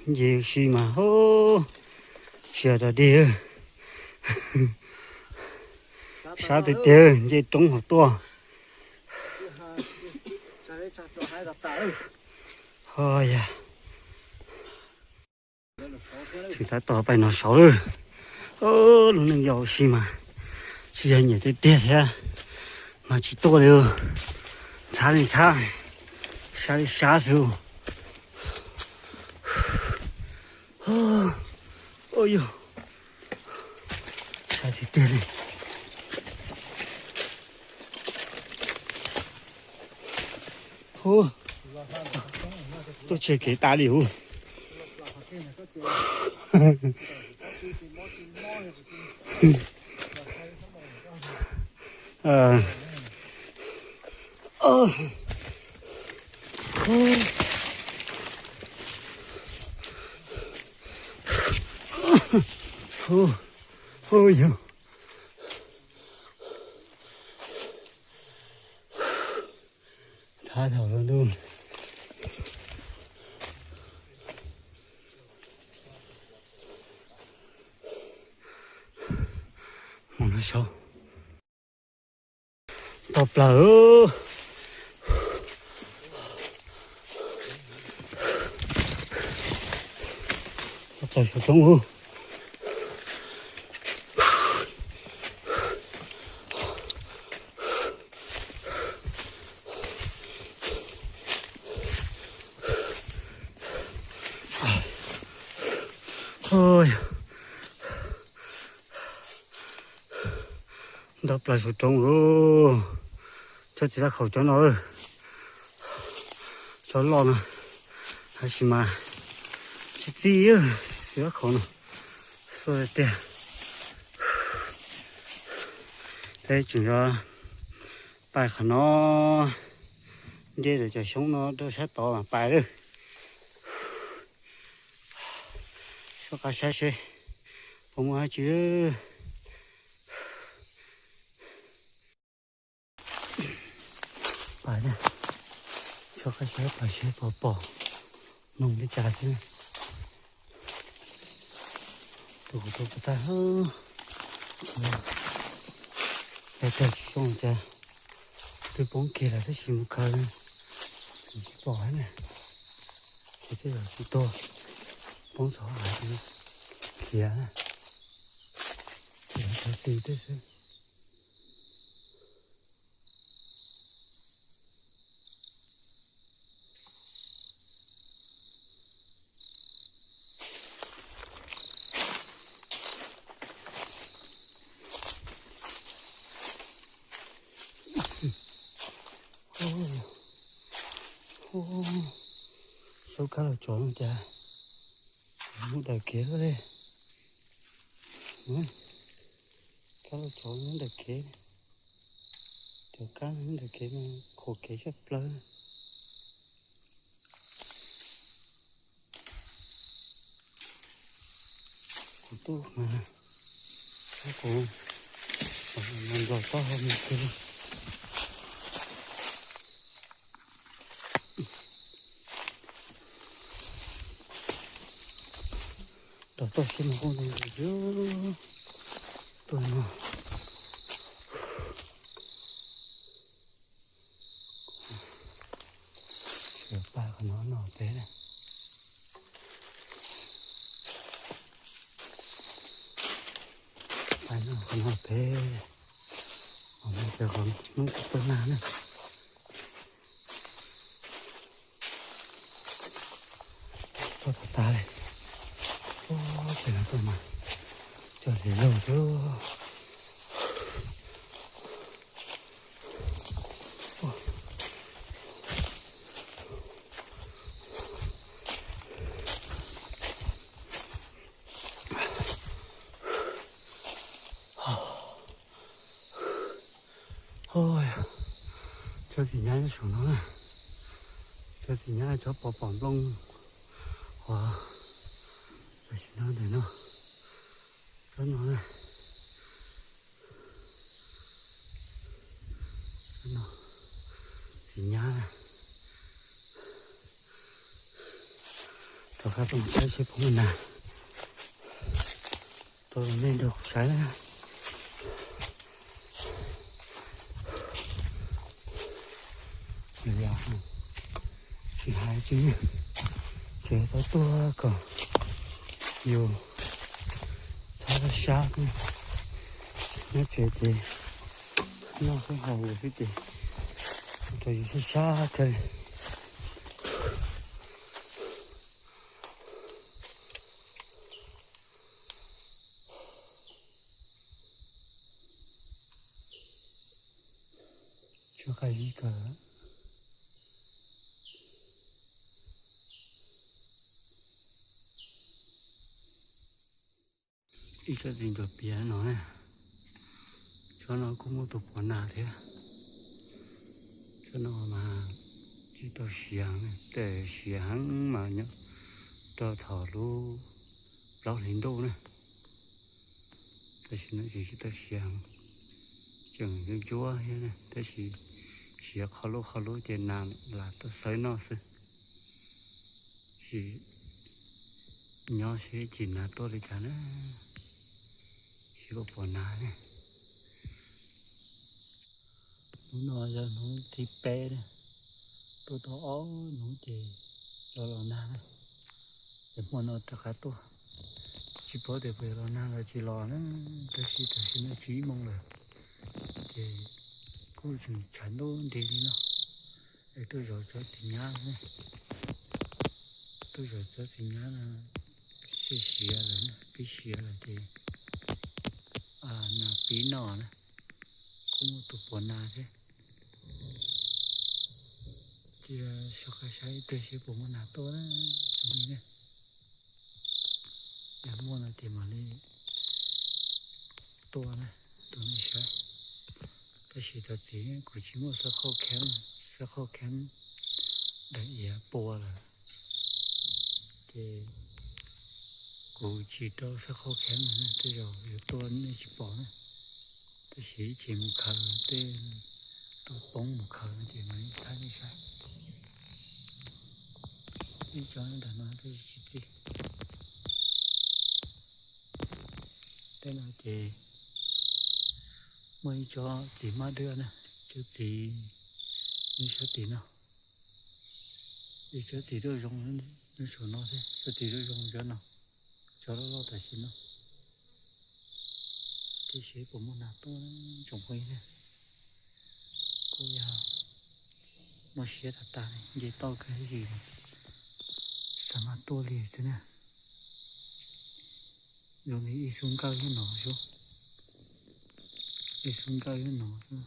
Nce ua si mas, tsis yog dog dig, sab tiag tiag, nce roob hauv tuaj. Tsis tab tom pais no saud lawm. Lub neej yau ua si mas tsis yog nyiam tiag tiag thiab, mas tsis tuaj li, ntxhab li ntxhab, sab li sab xwb. Ua yog, sab tiag tiag li. Tuaj tseg kev tas li ub. Ua yog, thab thaum lub ntuj mus no saud. Tau plaws, tau plaws saum roob ub. Ntau plaws saum roob lawm. Tsob txiv vaj khaum cov no, tsob loj no, tab sis mas tsis txi, txiv vaj khaum no xub tiag. Peb tseem yuav pais qhov no, nce lawm cov xyoob no rau sab tod mas pais lawm. Soj qab saib seb puas muaj dab tsi. Pais, soj qab saib pais seb puas pom noog li cas xwb. Tus kuv tus puas tag, tsis, peb tag tsis zoo cas, twb poob kiag lawm tab sis mus khaws tsis pom na. Ces tej zaum tsis tuag, poob txog hauv hav khiav, khiav tau ti tej xwb. Xyov kab laug tsov no cas mus daws kev li. Kab laug tsov nyob ntawm kev, cov kab nyob ntawm kev no qhuas kev tshaj plaws. Kuv tuaj mas, kuv nplos taub hau mus twg li. Rau toj siab mus ua ntej tuaj no. Pais qhov no no peb, pais no qhov no peb, qhov no peb qhov Hmoob tsis tuaj nag na. Tuaj tag tag li. Pem no tuaj mas cog hliv lug xwb. Tsob txiv nyab nyob saum no na. Tsob txiv nyab tsob pom pom nplooj uas tam sim no ntawm no. Tsob no na. Tsob no txiv nyab na. Qab toom saib seb puas muaj nas, tau los nej nrog kuv saib na. Tsis hais tsis, tsuas yog tau tuaj kom yus txhob sab sab xwb. Nyob tsev ces noj xwb haus xwb ces ua rau yus sab sab kawg. Tshuab qab zib kawg. Ib tsob txiv ncuav pias no na, tsob no kuj muaj tus puav nas thiab. Tsob no mas tsis tau siav, tej siav heev mas nyob rau thaum lub plaub hlis ntuj na. Tam sim no tsis tau siav, tseem ntsuab ntsuab thiab na, tab sis siav qho lub qho lub ces nas lam tuaj xawb noj xwb. Sim nyob seb ib chim nas tuaj li cas na, seb puas pom nas ne. Hnub no yog hnub thib peb na, tuaj tau ob hnub ces los los nag na, ces hmo no rov qab tuaj. Tsis paub tias puas los nag los tsis los na, tab sis tam sim no tsib moos lawm, ces kuj tseem tshav ntuj nrig li no. Es tuaj zov tsob txiv nyab, tuaj zov tsob txiv nyab no, siav siav lawm, pib siav lawm ces nas pib noj na, kuj muaj tus puav nas thiab. Cia soj qab saib ib pliag seb puas muaj nas tuaj na, tsoom phooj ywg. Yog muaj no ces mam li tuaj na, tuaj nej saib. Tab sis txog txiv kuv tsis muaj xab khaub kheeb, xab khaub kheeb daim iav pua lawm, ces kuv tsis rau xab khaub kheeb, tej zaum yuav tuaj nej tsis pom na. Tab sis ib chim mus khaws tej tuaj poob mus khaws no ces mam li thaij nej saib. Ib tsob ntawm no tab sis tsis txi. Tej no ces muaj ib tsob txiv mab dwb na, tsob txiv nyob sab tim no. Ib tsob txiv ruaj zoo nyob saum no thiab, tsob txiv ruaj zoo tsob no, tsob loj loj tam sim no. Tab sis puas muaj nas tuaj tsoom phooj ywg, kuj yog muaj siab tas tas, nce toj kawg zis, xav mas tuaj li xwb na. Zoo li ib xub nkawj nyob no xwb, ib xub nkawj nyob no xwb,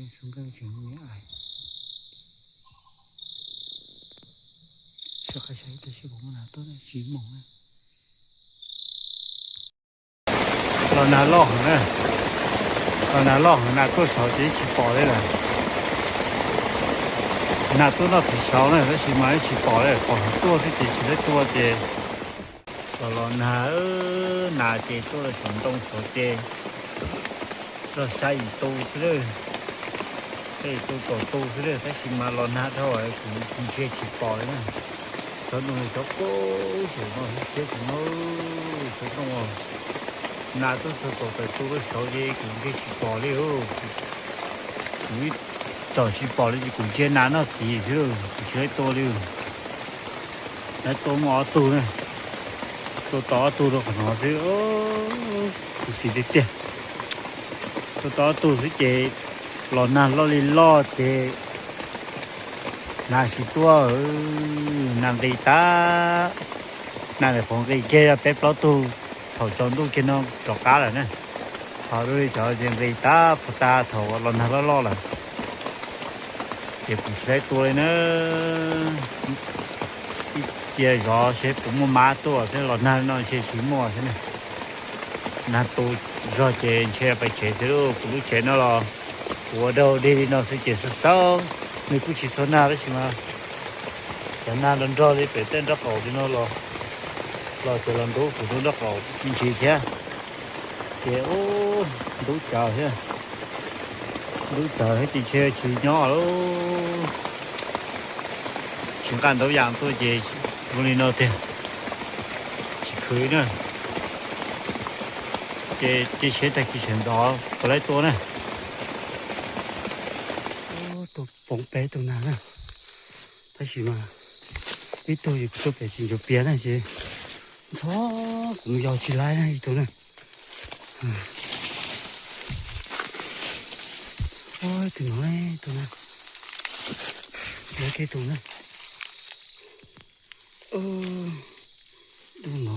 ib xub nkawj tseem me ais. Soj qab saib ib pliag seb puas muaj nas tuaj, tsib moos na. Los nag loj heev na, los nag loj heev, nas tuaj saud ces tsis pom li lawm. Nas tuaj noj txiv saud na, tab sis mas tsis pom li, pom tuaj xwb ces tsis tau tuaj ces los los nag, nas ces tuaj saum ntoo saud ces txog saib ib tu xwb lawm, saib ib tu kaum tu xwb lawm, tab sis mas los nag dhau kuv ntsia tsis pom li na. Cov ntoo cov kub saum no, siab saum no, cov ntoo, nas tuaj txog kaum tawm tu rau saud ces kuv ntsia tsis pom li. Kuv txawm tsis pom li ces kuv ntsia nas noj txiv xwb, kuv tsis tau tua li. Lawv tua muaj ob tug na, tua tau ob tug rau qhov no xwb, khuv xim tiag tiag. Tua tau ob tug xwb ces los nag loj li loj ces nas tsis tuaj, nas nqis tag, nas ntawm qhov nqis kiag yog peb plaub tug thaum tsaus ntuj kiag no rov qab lawm na. Ho dua li cov ces nqis tag puag ta thaum los nag loj loj lawm. Ces kuv tsis tau tua li na. Ib cia zov seb puas muaj mab tuaj xwb, los nag no ntshe tsis muaj xwb na. Nag tu zog ces ntshe pais tsev xwb lauj. Kuv lub tsev no los kuv ua daug dig li no xwb ces xawb xawb, nws kuj tsis txog nag tab sis mas cov nag nrog nrog li pem tej nraub qaum li no los, los ces los ntub kuv lub nraub qaum ntsis thiab. Ces ub, ntub cawv thiab, ntub cawv thiab ces ntshe tsis nyob lawm. Tsis nqa ntau yam tuaj ces Zoo li no tiag, tsis khwv na. Ces cia siab tag kis sawv ntxov puas laib tua na. Tua poob peb tug nag na. Tab sis mas ib tug yus kuv tuaj pem tsis ncuav piav na ces ntxhov kuv mus yos tsis laib na ib tug na. Ib tug no, ib tug na, laib kiag tus na. Tus no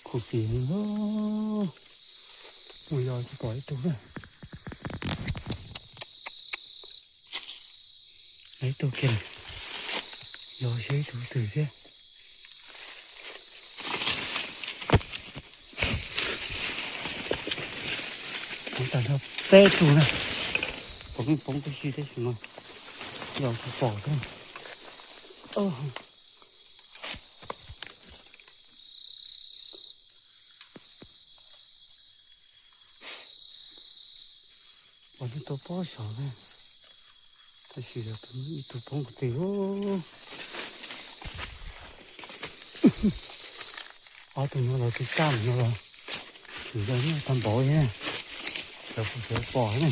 khuv xim, mus yos tsis pom ib tug na. Ib tug kiag, yos seb ib tug twg thiab. Poob tag nrho peb tug na. Poob poob tib si tab sis mas yos tsis pom thiab. Ua neej tua pob saud na, tab sis yog ib tug poob qhov twg. Ob tug no los twb tag no los, tseem yog nyuaj tag npaum li na, xyov puas xyov pom ne.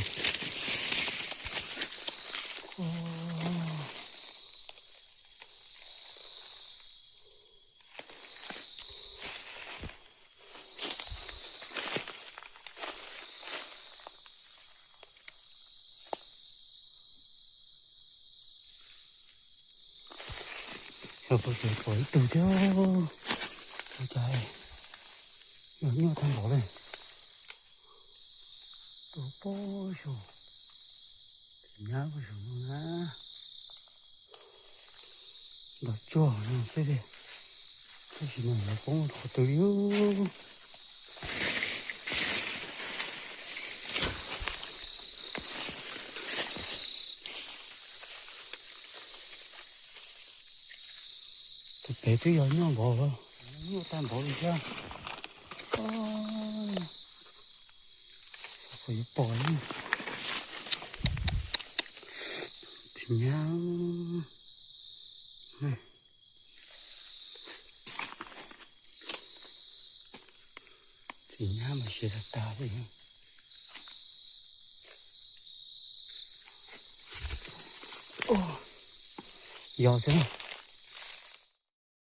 Xyov puas xyov pom ib tug thiab. Ua cas yog nyuaj tag npaum li. Tua pob saud, nyab pob saud no na. Nrov tsuag no xwb tiag, tab sis mas lawv poob qhov twg li. Tus pem twb yog nyuaj npaum, nyuaj tag npaum li thiab. Xyov puas yuav pom li. Tsis nyab. Tsis nyab mas siav tag tag li. Yos xwb na.